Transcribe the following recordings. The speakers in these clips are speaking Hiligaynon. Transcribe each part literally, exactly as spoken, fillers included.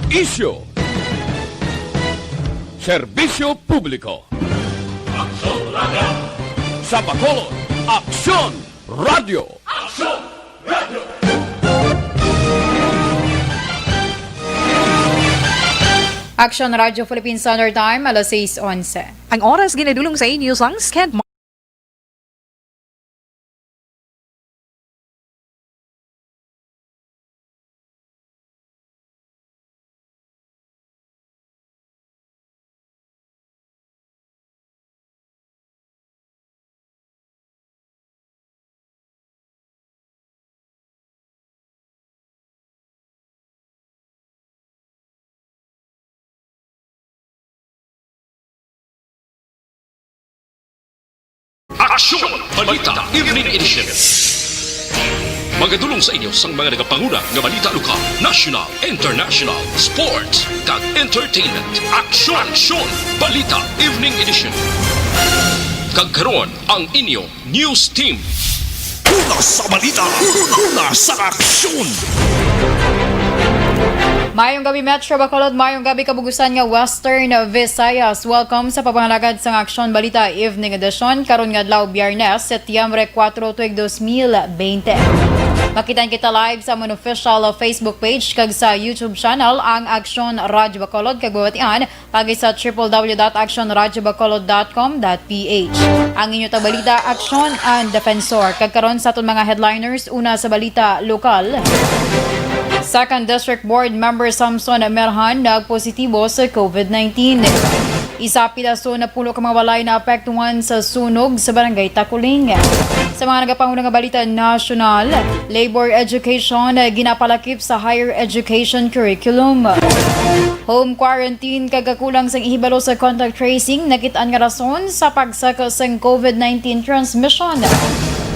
Isyu. Serbisyo publiko. Aksyon Radio. Sa Bacolod, Aksyon Radio. Aksyon Radio. Aksyon Radio Philippine Standard Time, alas sais onse. Ang oras ginadulong sa inyo sang Sked Aksyon! Balita Evening Edition. Magadulong sa inyo sang mga nagapanguna nga balita lokal, national, international, sports, kag entertainment. Aksyon! Aksyon! Balita Evening Edition. Kag karon, ang inyo news team. Una sa balita, una sa aksyon. Mayong gabi, Metro Bacolod. Mayong gabi, kabugusan nga Western Visayas. Welcome sa pagpangalagad sang Aksyon Balita Evening Edition karon nga adlaw, Biyernes, Setyembre kuwatro, tuig dos mil bente. Makitaan kita live sa amon official Facebook page kag sa YouTube channel, ang Aksyon Radyo Bacolod, kag mabatian paagi sa triple W dot action radyo bacolod dot com dot P H. Ang inyo tabalita, Aksyon an Defensor. Kag karon sa aton mga headliners, una sa balita lokal. Second District Board Member Samson Merhan nagpositibo sa COVID nineteen. Isa pila sa napulo ka mga balay naapektuhan sa sunog sa Barangay Takuling. Sa mga nagapanguna nga balita nasyonal, labor education, eh, ginapalakip sa higher education curriculum. Home quarantine kag kakulang sang ihibalo sa contact tracing nakit-an nga rason sa pagsaka sang COVID nineteen transmission.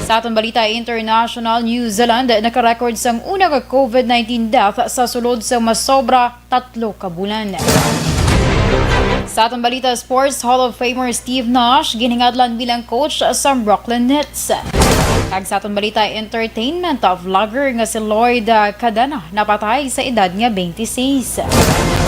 Sa aton balita international, New Zealand nakarecord sang una ka COVID nineteen death sa sulod sa masobra tatlo ka bulan. Sa aton balita sports, Hall of Famer Steve Nash ginhingadlan bilang coach sa Brooklyn Nets. Kag sa aton balita entertainment, vlogger nga si Lloyd, ah, Cadena napatay sa edad nga twenty-six.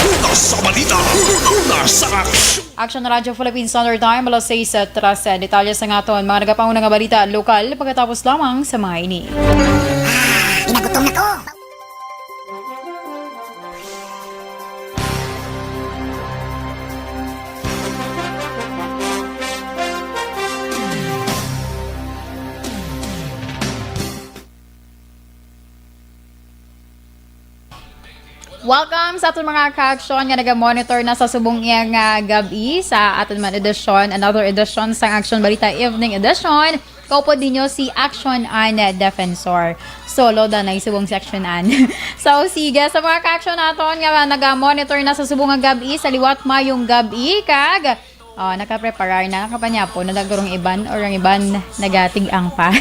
Una sa balita, una sa aksyon. Action Radio Philippine Standard Time, alas sais trese. Detalye sa aton mga nagapanguna nga balita lokal pagkatapos lamang sa mga ini. Ah, ginagutom na ko! Welcome sa aton mga ka-aksyon nga naga-monitor na sa subong iya nga gab-i sa aton man edisyon, another edition sang Aksyon Balita Evening Edition. Kaupod ninyo si Action Ann Defensor. Solo da na subong si Action Ann. So, sige, sa mga ka-action naton nga naga-monitor na sa subong nga gab-i, sa liwat mayong gab-i, kag, oh, nakapreparar na, nakapanyapo na, nagurong iban, or ang iban nagatig-ang pa.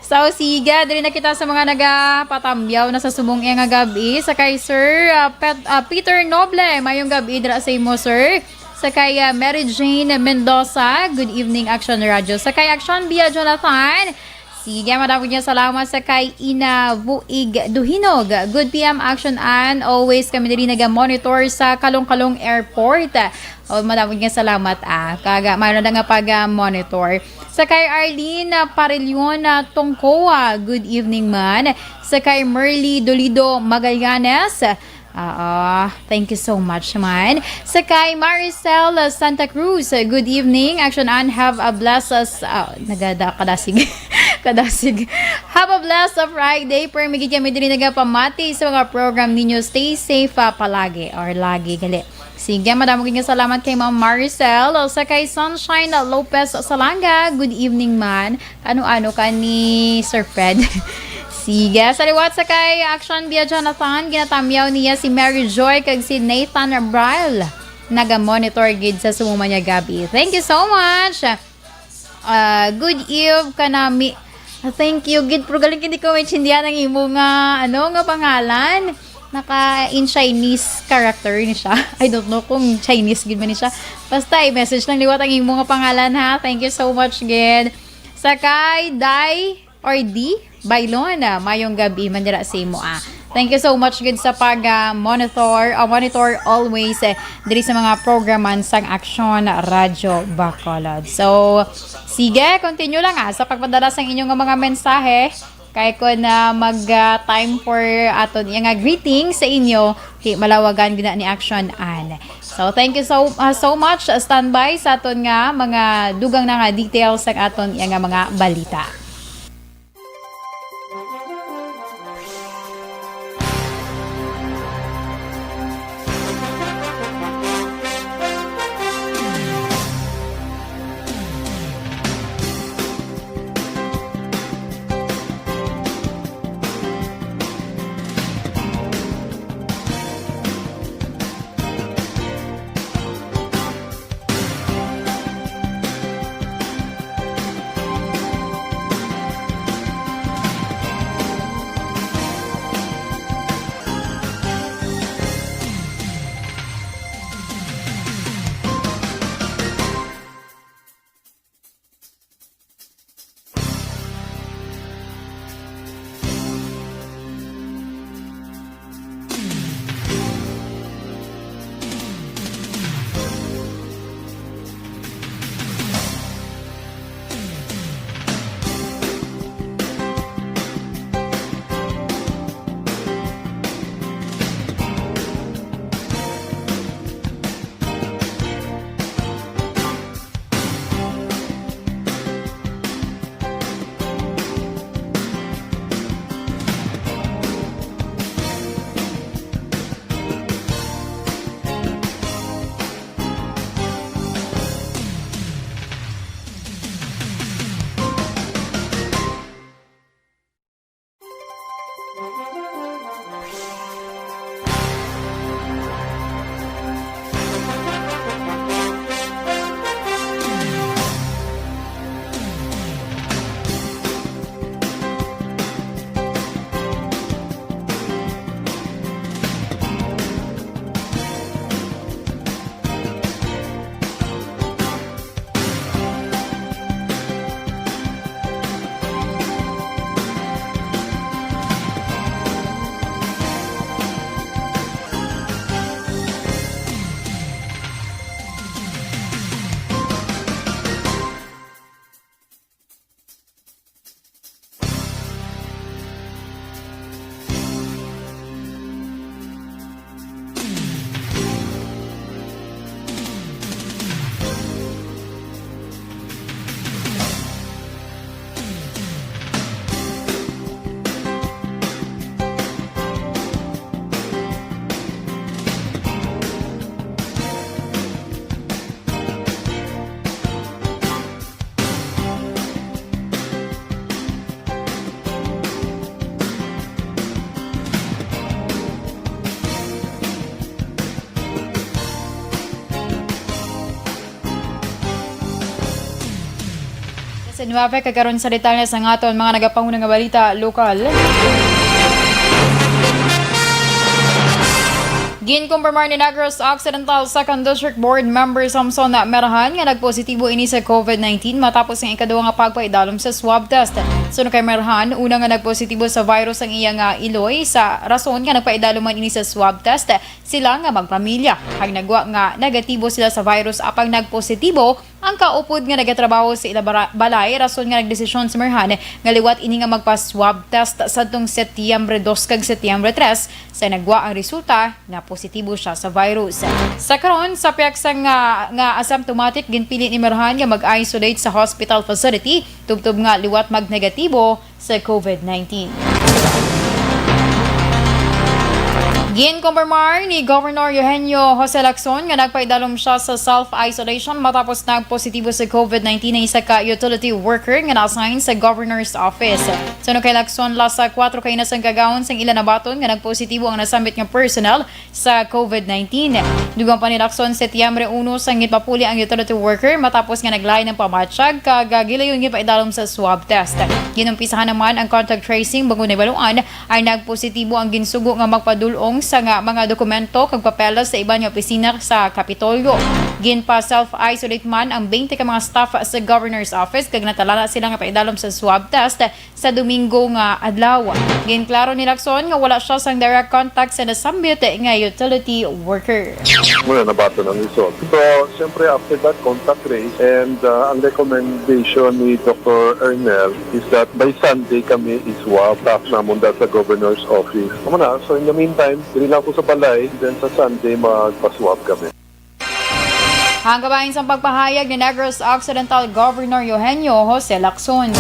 So, sige, diri na kita sa mga nagapatambyaw na sa subong iya nga gab-i, sa kay Sir, ah, Pet-, ah, Peter Noble. Mayong gab-i dira sa imo, sir. Sa kay, ah, Mary Jane Mendoza, good evening, Action Radio. Sa kay Action Bia Jonathan, sige, madamo nga salamat. Sa kay Ina Vuig Duhinog, good P M, Action Ann. Always kami diri naga-monitor sa Kalong-Kalong Airport. Oh, madamo nga salamat, ah. Kag, ah, mayroon na nga pag, ah, monitor. Sa kay Arlene, ah, Parilion, ah, Tongkoa, good evening man. Sa kay Merly Dolido Magallanes, ah, thank you so much man. Sa kay Maricel, ah, Santa Cruz, ah, good evening. Action Ann, have a blessed, ah, nagada, kadasig. Kadasig. Have a blessed Friday. Permi gid kami diri nagapamati sa mga program ninyo. Stay safe, ah, palagi or lagi gali. Sige, madamo gid nga salamat kay Ma'am Maricel. Sa kay Sunshine Lopez Salanga, good evening man. Ano-ano ka ni Sir Fred? Sige, sa liwat sa kay Action Bia Jonathan, ginatamyaw niya si Mary Joy kag si Nathan Abrail. Naga-monitor gid sa sumuma niya gabi. Thank you so much. Ah, good eve kanami. Thank you gid, pero galing hindi ko maintindihan ang imo nga, ano, nga pangalan. Naka in Chinese character ni siya. I don't know kung Chinese gid man ni siya. Basta i-message lang liwat ang imo nga pangalan, ha. Thank you so much gid. Sa kay Day or D Bailon, ah, mayong gabi man dira sa imo, ah. Thank you so much gid sa pag-monitor, uh, monitor always, eh, diri sa mga programan sang Aksyon Radyo Bacolod. So, sige, continue lang, ah, sa pagpadala sang inyong mga mensahe. Kay kun, ah, mag, ah, time for aton iya nga greeting sa inyo, di malawagan gid na ni Action Ann. So, thank you so, ah, so much. Standby sa aton nga mga dugang na nga details sa aton iya nga mga balita. Sa nuwebe, kag karon sa detalye sa nga aton mga nagapanguna nga balita lokal. Ginkumpirmar ni Negros Occidental Second District Board Member Samson Merhan nga nagpositibo ini sa COVID nineteen matapos ang ikaduwa nga pagpaidalom sa swab test. Suno kay Merhan, una nga nagpositibo sa virus ang iya nga iloy, sa rason nga nagpaidalom man ini sa swab test sila nga magpamilya. Kag nagwa nga negatibo sila sa virus, apang nagpositibo ang kaupod nga nagatrabaho sa ila bara-, balay, rason nga nagdesisyon si Merhan nga liwat ini nga magpa-swab test sadtong Setyembre dos kag Setyembre tres, sa nagwa ang resulta nga positibo siya sa virus. Sa karon, sa pihak sang nga, nga asymptomatic, ginpili ni Merhan nga mag-isolate sa hospital facility tubtob nga liwat magnegatibo sa COVID nineteen. Ginkumpirmar ni Governor Eugenio Jose Lacson nga nagpaidalom siya sa self-isolation matapos nagpositibo sa COVID nineteen ang isa ka utility worker nga na-assign sa Governor's Office. Suno kay Lacson, last sa kwatro ka ina sang kagahon sang ila nabaton nga nagpositibo ang nasambit nga personnel sa COVID nineteen. Dugang pa ni Lacson, Setyembre uno sang ginpapuli ang utility worker matapos nga naglain ang pamatyag kag, ah, gilayon ginpaidalom sa swab test. Ginumpisahan naman ang contact tracing bangod nahibaluan ay nagpositibo ang ginsugo nga magpadul-ong sa nga mga dokumento kag papeles sa iban nga opisina sa Kapitolyo. Ginpa-self-isolate man ang twenty ka mga staff sa governor's office kag natalana sila nga paidalom sa swab test sa Domingo nga adlaw. Ginklaro ni Lacson nga wala siya sang direct contact sa nasambit nga utility worker. Muna nabaton ang result. So, siyempre, after that, contact trace, and, uh, ang recommendation ni Doctor Ernel is that by Sunday kami i-swab staff namon dahil sa governor's office. Amo na, so in the meantime, diri lang ko sa balay, then sa Sunday magpa-swab kami. Ang kabahin sang pagpahayag ni Negros Occidental Governor Eugenio Jose Lacson.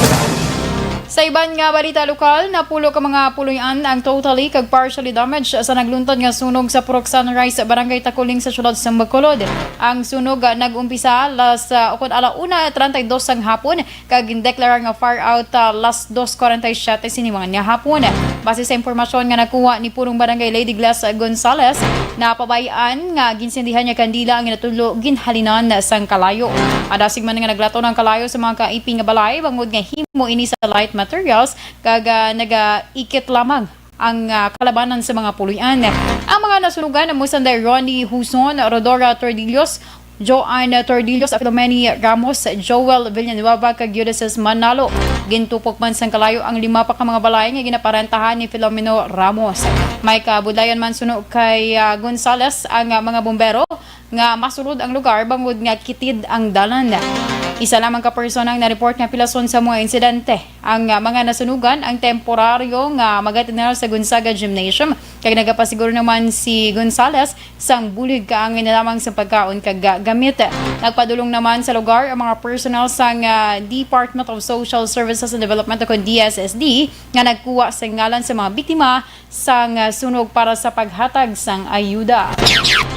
Sa iban nga balita lokal, napulo ka mga puloy-an ang totally kag partially damaged sa nagluntad nga sunog sa Purok Sunrise, Barangay Takuling sa siyudad sa Bacolod. Ang sunog, ah, nag-umpisa alas, ah, ukon ala una treinta y dos sang hapon kag gindeklarar nga fire out, ah, alas dos cuarenta y siete sini man nga hapon. Base sa impormasyon nga nakuha ni Punong Barangay Lady Glass Gonzales, napabay-an nga ginsindihan nga kandila ang ginatudlo ginhalinan sang kalayo. Madasig man nga naglaton ang kalayo sa mga kaiping nga balay bangod nga himo ini sa light materials kag, ah, nagaikit lamang ang, ah, kalabanan sa mga puloy-an. Ang mga nasunugan amo sanday Ronnie Huson, Rodora Tordillos, Joanne Tordillos, Filomeni Ramos, Joel Villanueva, kag Ulysses Manalo. Gintupok man sang kalayo ang lima pa ka mga balay nga ginaparentahan ni Filomeno Ramos. May kabudlayan man suno kay, ah, Gonzales ang, ah, mga bombero nga masulod ang lugar bangod nga kitid ang dalan. Isa lamang ka persona ang na-report nga pilason sa mga insidente. Ang, ah, mga nasunugan ang temporaryo nga magatinal sa Gonzaga Gymnasium, kag nagapasiguro naman si Gonzales sang bulig kaangay na lamang sa pagkaon kag, ah, gamit. Nagpadulong naman sa lugar ang mga personnel sang, ah, Department of Social Services and Development o kon D S S D nga nagkuha sa ngalan sa mga biktima sang, ah, sunog para sa paghatag sang ayuda.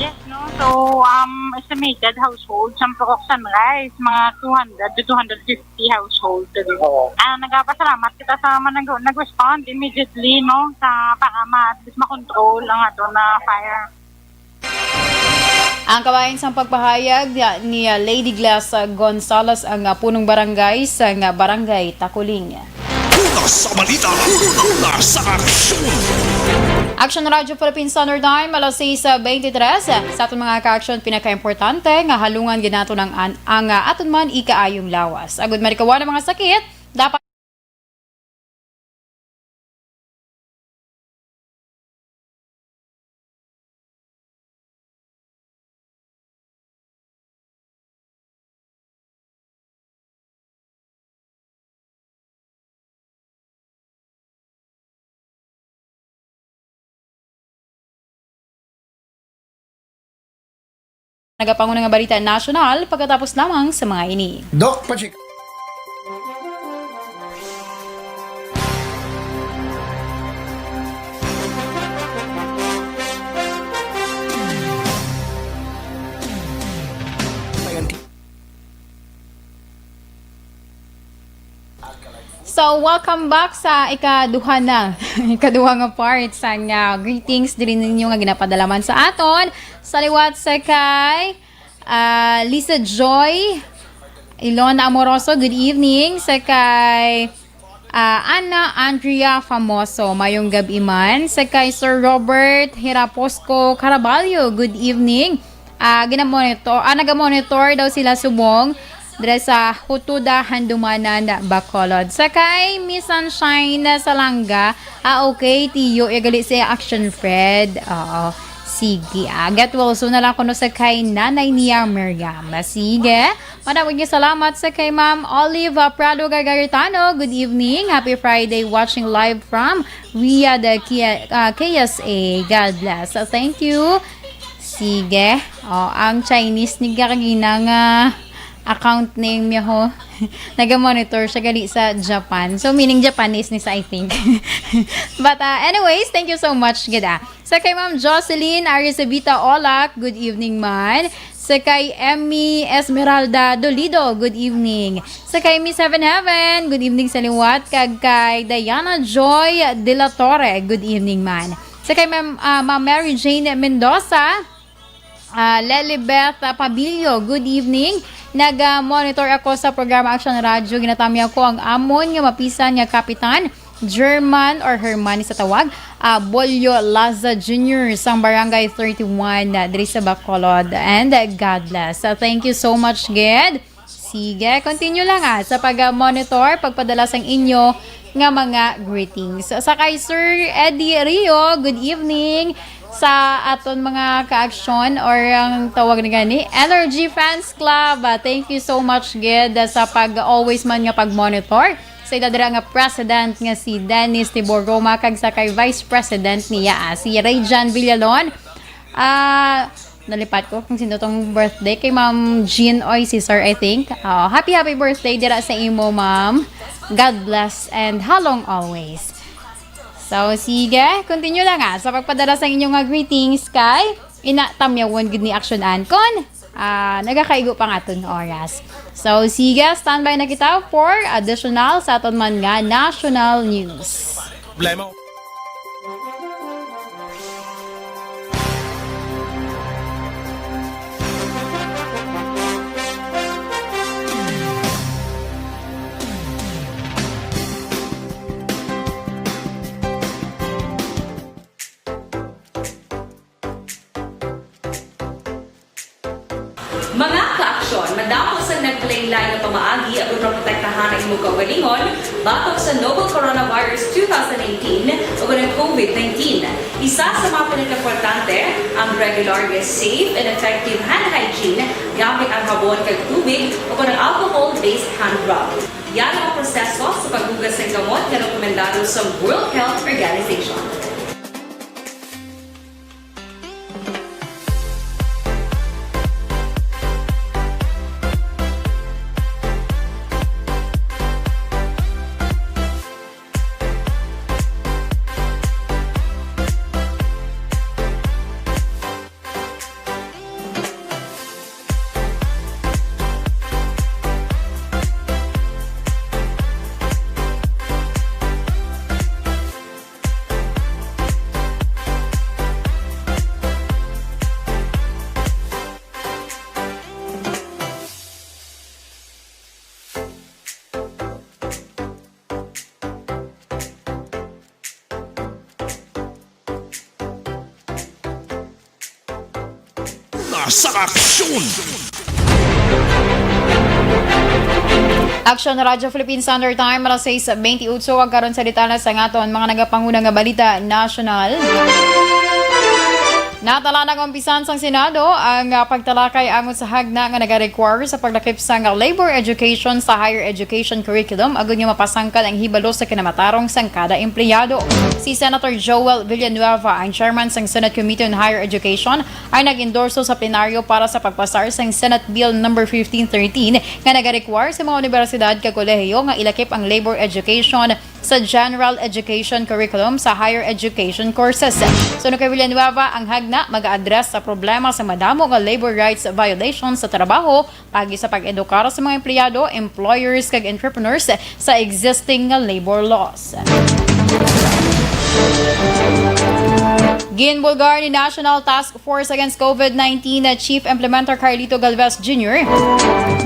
Yes, no? So, um, estimated household sa Purok Sunrise, mga two hundred to two hundred fifty household. Oo. Ah, nagapasalamat kita sa mga nag-, nag-respond immediately, no? Sa, para ma-, at least makontrol ang ato na fire. Ang kabahin sang pagpahayag ni, ah, Lady Glass, ah, Gonzales, ang, ah, punong barangay sang, ah, Barangay Takuling. Una sa balita, una sa aksyon. Action Radio Philippine Standard Time, alas sais twenty-three. Sa aton mga ka-aksyon, pinakaimportante nga halungan gid naton ang, an-, ang, ah, aton man ikaayong lawas. Agud malikawan ang mga sakit, dapat Nagapanguna nga balita nasyonal pagkatapos lamang sa mga ini. Doc Pacheco. So, welcome back sa ikaduha na, ikaduha nga part sang, ah, greetings diri ninyo nga ginapadala man sa aton. Sa liwat sa kay, ah, Lisa Joy Ilona Amoroso, good evening. Sa kay, ah, Ana Andrea Famoso, mayong gab-i man. Sa kay Sir Robert Hiraposco Caraballo, good evening. Ah, ginamonitor, ah, nagamonitor daw sila subong dira sa Hutuda, Handumanan, Bacolod. Sa kay Miss Sunshine Salanga, ah, okay, Tiyo, igali si Action Fred. Oo. Sige, ah, get well soon na lang kuno sa kay Nanay niya, Miriam. Sige. Madamo nga salamat sa kay Ma'am Olive, ah, Prado Gargaritano. Good evening. Happy Friday. Watching live from Riyadh, ah, K-, ah, K S A. God bless. Ah, thank you. Sige. Oh, ang Chinese ni Gargina nga account name niya ho. Naga-monitor siya gali sa Japan. So, meaning Japanese ni sa, I think. But, uh, anyways, thank you so much, gid, ah. Sa kay Ma'am Jocelyn Arizabita Olak, good evening man. Sa kay Emmy Esmeralda Dolido, good evening. Sa kay Miss Heaven Heaven, good evening sa liwat. Kag kay Diana Joy de la Torre, good evening man. Sa kay Ma'am, ah, Ma'am Mary Jane Mendoza, ah, Lelibeth, ah, Pabilio, good evening. Nag-monitor ako sa programa Action Radio. Ginatamya ko ang amon nga mapisan nga kapitan, German or Hermani sa tawag, ah, Bolyo Laza Junior sang Barangay thirty-one, ah, diri sa Bacolod. And, ah, God bless. So, thank you so much, gid. Sige, continue lang, ah, sa pag-monitor, pagpadala sang inyo nga mga greetings. Sa kay Sir Eddie Rio, good evening. Sa aton mga ka-aksyon or ang tawag na gani, Energy Fans Club, ah, thank you so much, gid, ah, sa pag-always man nga pag-monitor. Sa ila dira nga president nga si Dennis Tibor Roma kag sa kay vice president niya, ah, si Rayjan Villalon. Ah, nalipat ko kung sino tong birthday, kay Ma'am Jean Oy Cesar, I think. Ah, happy, happy birthday dira sa imo, ma'am. God bless and halong always. So, sige, continue lang, ah, sa pagpadala sa inyong nga greetings kay ina tamyawon gid ni Action Ancon. Ah, nagakaigo pa nga aton nga oras. So, sige, standby na kita for additional sa aton man nga national news. Problema. Mga ka-aksyon, madamo sang naglain-lain nga pamaagi agud maprotektahan ang imong kaugalingon batok sa novel coronavirus two thousand nineteen o ang COVID nineteen. Isa sa mga pinakaimportante, ang regular nga safe and effective hand hygiene gamit ang habon kag tubig o ang alcohol-based hand rub. Yara ang proseso sa paghugas sang kamot nga rekomendado sa World Health Organization. Nasa aksyon! Aksyon Radyo Philippine Standard Time, alas sais bentiocho, ug karon sa detalye sa aton mga nagapanguna nga balita nasyonal. Natala na nga umpisan sang Senado ang, ah, pagtalakay angot sa hagna nga nagarequire sa paglakip sang labor education sa higher education curriculum, agud nga mapasangkad ang hibalo sa kinamatarong sang kada empleyado. Si Senator Joel Villanueva, ang chairman sang Senate Committee on Higher Education, ay nag-endorso sa plenaryo para sa pagpasar sang Senate Bill number fifteen thirteen nga nagarequire sa mga unibersidad kag kolehiyo nga ilakip ang labor education sa general education curriculum sa higher education courses. Suno kay Villanueva, ang hagna mag-address sa problema sa madamo nga labor rights violations sa trabaho, paagi sa pag-edukar sa mga empleyado, employers, kag entrepreneurs sa existing nga labor laws. Ginbulgar ni National Task Force Against COVID nineteen na Chief Implementer Carlito Galvez Junior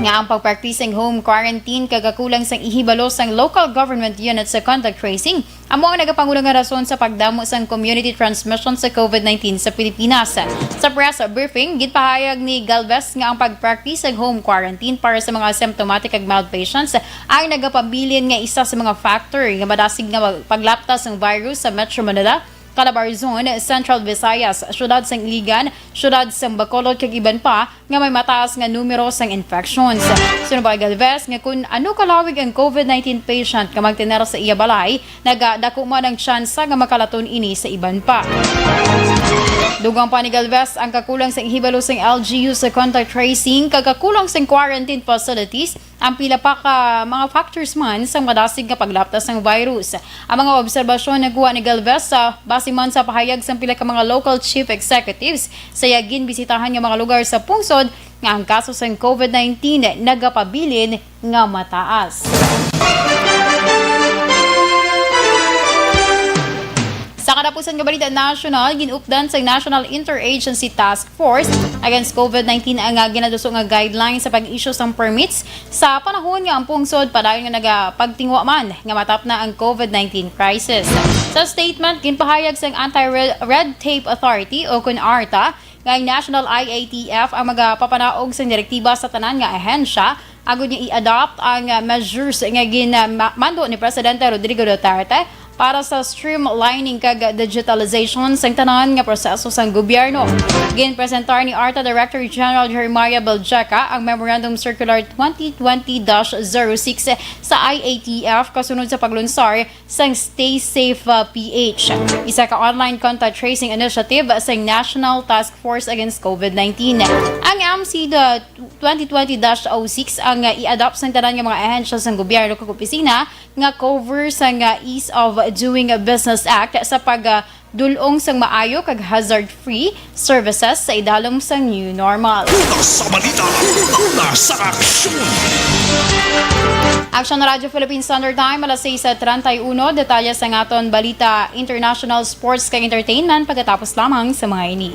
nga ang pagpraktisang home quarantine kag kakulang sang ihibalo sang local government unit sa contact tracing amo ang nagapangulo nga rason sa pagdamo sang community transmission sa COVID nineteen sa Pilipinas. Sa press briefing, ginpahayag ni Galvez nga ang pagpraktis sang home quarantine para sa mga asymptomatic kag mild patients ang nagapabilin nga isa sa mga factor nga madasig nga mag-, paglaptas sang virus sa Metro Manila, Calabarzon, Central Visayas, siyudad sang Iligan, siyudad sang Bacolod kag iban pa nga may mataas nga numero sang infections. Suno pa kay Galvez nga kun ano kalawig ang COVID nineteen patient nga magtener sa iya balay, nagadako man ang tsansa nga makalaton ini sa iban pa. Dugang pa ni Galvez ang kakulang sang hibalo sang L G U sa contact tracing kag kakulang sang quarantine facilities ang pila pa ka mga factors man sang madasig nga paglaptas sang virus. Ang mga obserbasyon nakuha ni Galvez sa base man sa pahayag sang pila ka mga local chief executives sa iya ginbisitahan nga mga lugar sa pungsod nga ang kaso sang COVID nineteen nagapabilin nga mataas. Sa Sa katapusan nga balita nasyonal, ginupdan sa National Interagency Task Force Against COVID nineteen ang, ah, ginaduso nga guidelines sa pag-issue sang permits sa panahon nga ang pungsod padayon nga nagapagtingwa man nga matapna ang COVID nineteen crisis. Sa statement, ginpahayag sang Anti-Red Tape Authority o kun ARTA nga ang National I A T F ang magapapanaog sang direktiba sa tanan nga ahensya agud nga i-adopt ang, ah, measures nga ginamando ni Presidente Rodrigo Duterte para sa streamlining kag digitalization sang tanan nga proseso sang gobyerno. Ginpresentar ni ARTA Director General Jeremiah Baljeca ang Memorandum Circular twenty twenty dash zero six sa I A T F kasunod sa paglunsar sang Stay Safe, uh, P H, isa ka online contact tracing initiative sang National Task Force Against COVID nineteen. Ang M C twenty twenty dash oh six ang, uh, i-adopt sang tanan nga mga ahensya sang gobyerno kag opisina nga cover sang, uh, Ease of Doing Business Act sa pag, uh, dul-ong sang maayo kag hazard-free services sa idalom sang new normal. Una sa balita, una sa aksyon. Aksyon Radyo Philippine Standard Time, alas sais treinta y uno. Detalye sa aton balita, international, sports, kag entertainment pagkatapos lamang sa mga ini.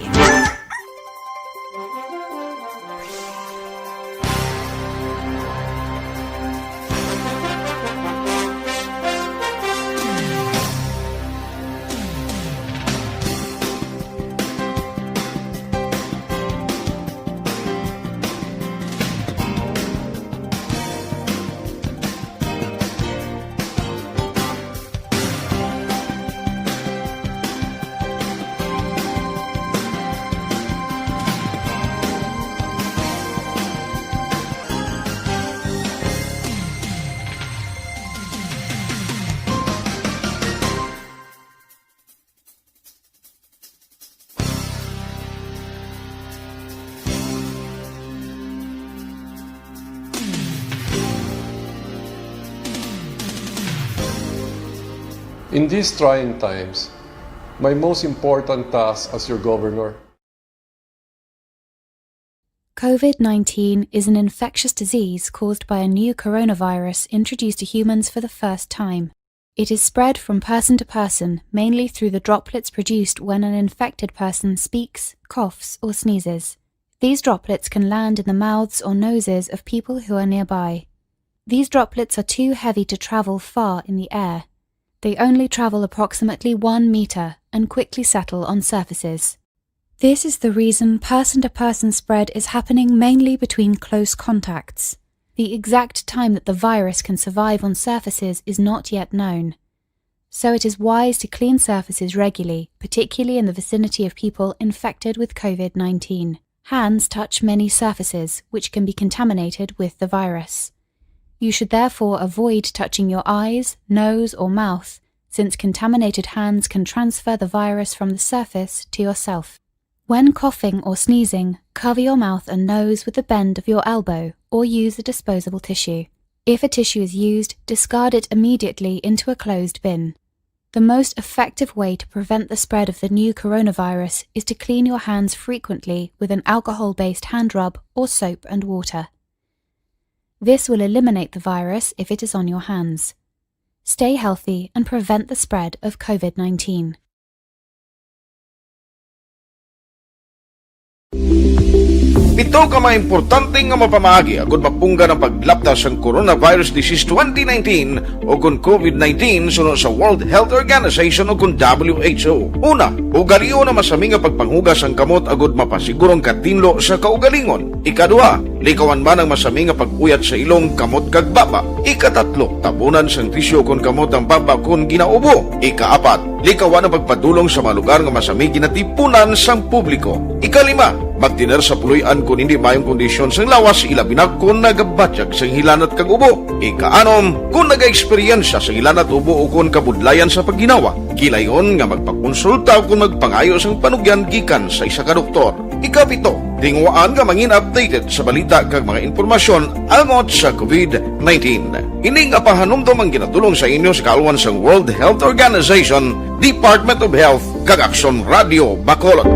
In these trying times, my most important task as your governor COVID nineteen is an infectious disease caused by a new coronavirus introduced to humans for the first time. It is spread from person to person, mainly through the droplets produced when an infected person speaks, coughs, or sneezes. These droplets can land in the mouths or noses of people who are nearby. These droplets are too heavy to travel far in the air. They only travel approximately one meter and quickly settle on surfaces. This is the reason person-to-person spread is happening mainly between close contacts. The exact time that the virus can survive on surfaces is not yet known, so it is wise to clean surfaces regularly, particularly in the vicinity of people infected with COVID nineteen. Hands touch many surfaces which can be contaminated with the virus. You should therefore avoid touching your eyes, nose, or mouth, since contaminated hands can transfer the virus from the surface to yourself. When coughing or sneezing, cover your mouth and nose with the bend of your elbow or use a disposable tissue. If a tissue is used, discard it immediately into a closed bin. The most effective way to prevent the spread of the new coronavirus is to clean your hands frequently with an alcohol-based hand rub or soap and water. This will eliminate the virus if it is on your hands. Stay healthy and prevent the spread of COVID nineteen. Pito ka mga importante nga mapamaagi agud mapunggan ang paglapta sang coronavirus disease twenty nineteen o kon COVID nineteen suno sa World Health Organization o kon W H O. Una, ugalion ang masami nga pagpanghugas sang kamot agud mapasiguro ang katinlo sa kaugalingon. Ikaduha, likawan man ang masami nga pag-uyat sa ilong, kamot kag baba. Ikatatlo, tabunan sang tisyu kon kamot ang baba kon ginaubo. Ikaapat, likawan ang pagpadulong sa mga lugar nga masami ginatipunan sang publiko. Ikalima, magtener sa puloy-an kon indi maayong kondisyon sang lawas, ilabi na kon nagabatyag sang hilanat kag ubo. Ikaanom, kon nagaeksperyensya sang hilanat, ubo, o kon kabudlayan sa pagginawa, gilayon nga magpakonsulta o kon magpangayo sang panugyan gikan sa isa ka doktor. Ikapito, tinguhaan nga mangin updated sa balita kag mga impormasyon angot sa COVID nineteen. Ini nga pahanumdom ang ginadul-ong sa inyo sa kaalwan sang World Health Organization, Department of Health, kag Aksyon Radio Bacolod.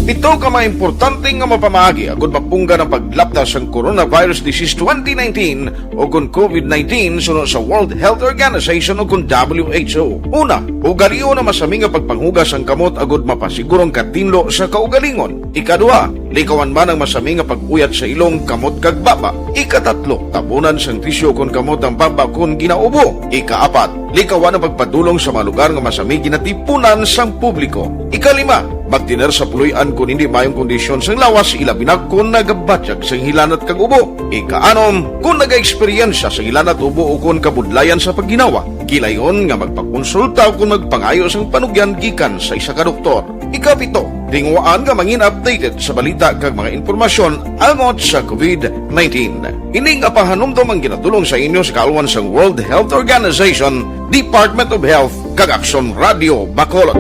Pito Ito ka mga importante nga mapamaagi agud mapunggan ang paglapta sang coronavirus disease twenty nineteen o kon covid nineteen suno sa World Health Organization o kon W H O. Una, ugalion ang masami nga pagpanghugas sang kamot agud mapasiguro ang katinlo sa kaugalingon. Ikaduha, likawan man ang masami nga pag-uyat sa ilong, kamot kag baba. Ikatatlo, tabunan sang tisyu kon kamot ang baba kon ginaubo. Ikaapat, likawan ang pagpadulong sa mga lugar nga masami ginatipunan sang publiko. Ikalima, magtener sa puloy-an kon hindi maayong kondisyon sang lawas, ilabi na kon nagabatyag sang hilanat kag ubo. Ikaanom, kon nagaeksperyensya sang hilanat, ubo o kon kabudlayan sa pagginawa, gilayon nga magpakonsulta o kon magpangayo sang panugyan gikan sa isa ka doktor. Ikapito, tinguhaan nga mangin updated sa balita kag mga impormasyon angot sa covid nineteen. Ini nga pahanumdom ang ginadulong sa inyo sa kaalwan sang World Health Organization, Department of Health, kag Aksyon Radio Bacolod.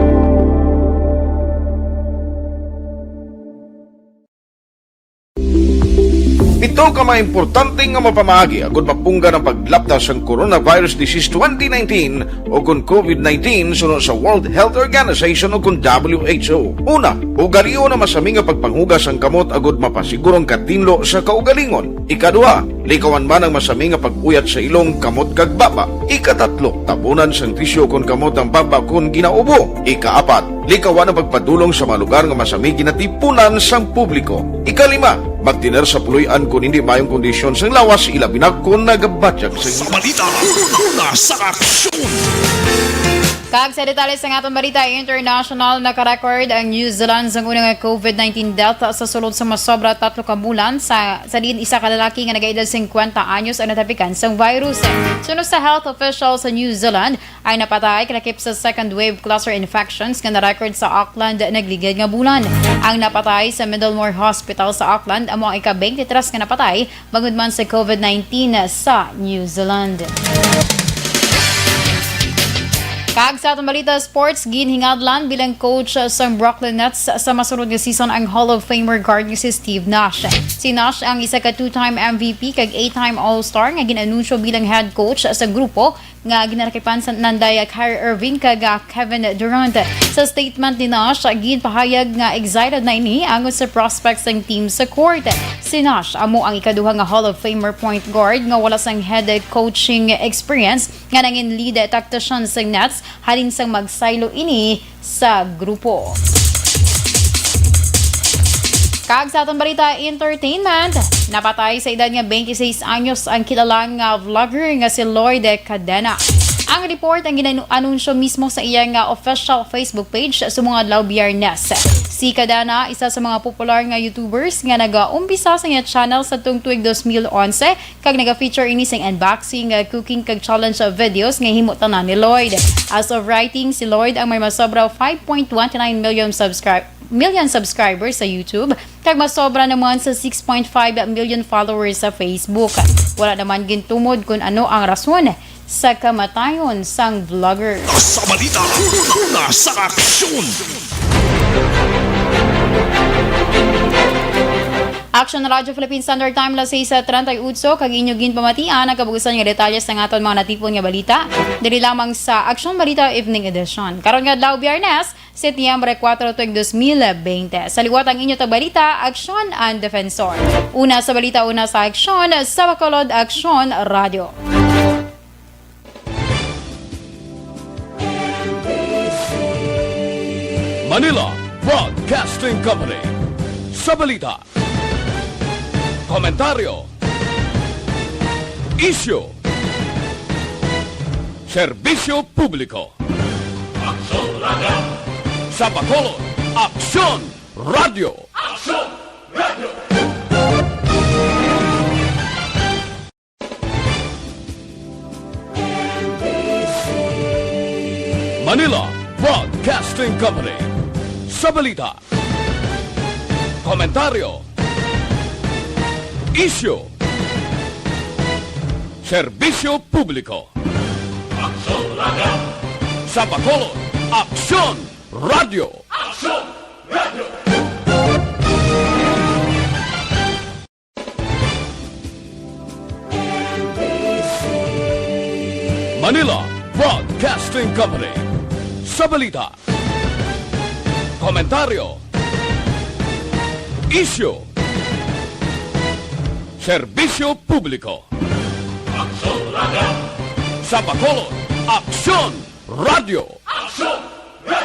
Pito ka mga importante nga mapamaagi agud mapunggan ang paglapta sang coronavirus disease twenty nineteen o kon covid nineteen suno sa World Health Organization o kon W H O. Una, ugalion ang masami nga pagpanghugas sang kamot agud mapasiguro ang katinlo sa kaugalingon. Ikaduha, likawan man ang masami nga pag-uyat sa ilong, kamot kag baba. Ikatatlo, tabunan sang tisyu kon kamot ang baba kon ginaubo. Ikaapat, likawan ang pagpadulong sa mga lugar nga masami ginatipunan sang publiko. Ikalima, magtener sa puloy-an kon hindi maayong kondisyon sang lawas, ilabi na kon nagabatyag sa Sa balita, una sa aksyon. Kag sa detalye sang aton balita international, nakarecord ang New Zealand sang una nga covid nineteen death sa sulod sa masobra tatlo ka bulan, sa, sa diin isa ka lalaki nga nagaedad singkwenta anyos ang natapikan sang virus. Suno sa health official sa New Zealand, ang napatay kalakip sa second wave cluster infections nga na-record sa Auckland nagligad nga bulan. Ang napatay sa Middlemore Hospital sa Auckland amo ang ika-twenty-three nga napatay bangod man sa covid nineteen sa New Zealand. Kag sa aton balita sports, ginhingadlan bilang coach sang Brooklyn Nets sa masunod nga season ang Hall of Famer guard nga si Steve Nash. Si Nash ang isa ka two-time M V P kag eight-time All-Star nga gin-anunsyo bilang head coach sa grupo nga ginalakipan sa nanday Kyrie Irving kag, ah, Kevin Durant. Sa statement ni Nash, ginpahayag nga excited na ini angot sa prospects sang team sa court. Si Nash amo ang ikaduha nga Hall of Famer point guard nga wala sang head coaching experience nga nangin lead tactician sang Nets halin sang magsaylo ini sa grupo. Kag sa aton balita, entertainment, napatay sa edad nga twenty-six anyos ang kilala nga vlogger nga si Lloyd Cadena. Ang report ang gin-anunsyo mismo sa iya nga official Facebook page sa mga adlaw Biyernes. Si Cadena, isa sa mga popular nga YouTubers nga nag-umpisa sa iya channel sa tuig dos mil onse, kag naga-feature ini sing unboxing, uh, cooking kag challenge, uh, videos nga himo tanan ni Lloyd. As of writing, si Lloyd ang may masobra five point twenty nine million subscri-, million subscribers sa YouTube, kag masobra naman sa six point five million followers sa Facebook. Wala naman gintumod kung ano ang rason sa kamatayon sang vlogger. Sa balita, una sa aksyon. Aksyon Radyo Philippine Standard Time, alas sais treinta y ocho, kag inyo ginpamatian ang kabugusan nga detalye sang aton mga natipon nga balita. Diri lamang sa Aksyon Balita Evening Edition. Karon nga adlaw, Biyernes, Setyembre kuwatro, tuig dos mil bente. Sa liwat ang inyo tagbalita, Aksyon ang Defensor. Una sa balita, una sa aksyon, sa Bacolod Aksyon Radyo. Manila Broadcasting Company. Sa balita, komentaryo, isyu, serbisyo publiko. Aksyon Radyo. Sa Bacolod, Aksyon Radyo. Aksyon Radyo. Manila Broadcasting Company. Sa balita, komentaryo, isyu, serbisyo publiko. Aksyon Radyo. Sa Bacolod, Aksyon Radyo. Aksyon Radyo. Manila Broadcasting Company. Sa balita, komentaryo, Isyu. Serbisyo publiko. Aksyon Radio. Sa Bacolod, Aksyon Radio. Aksyon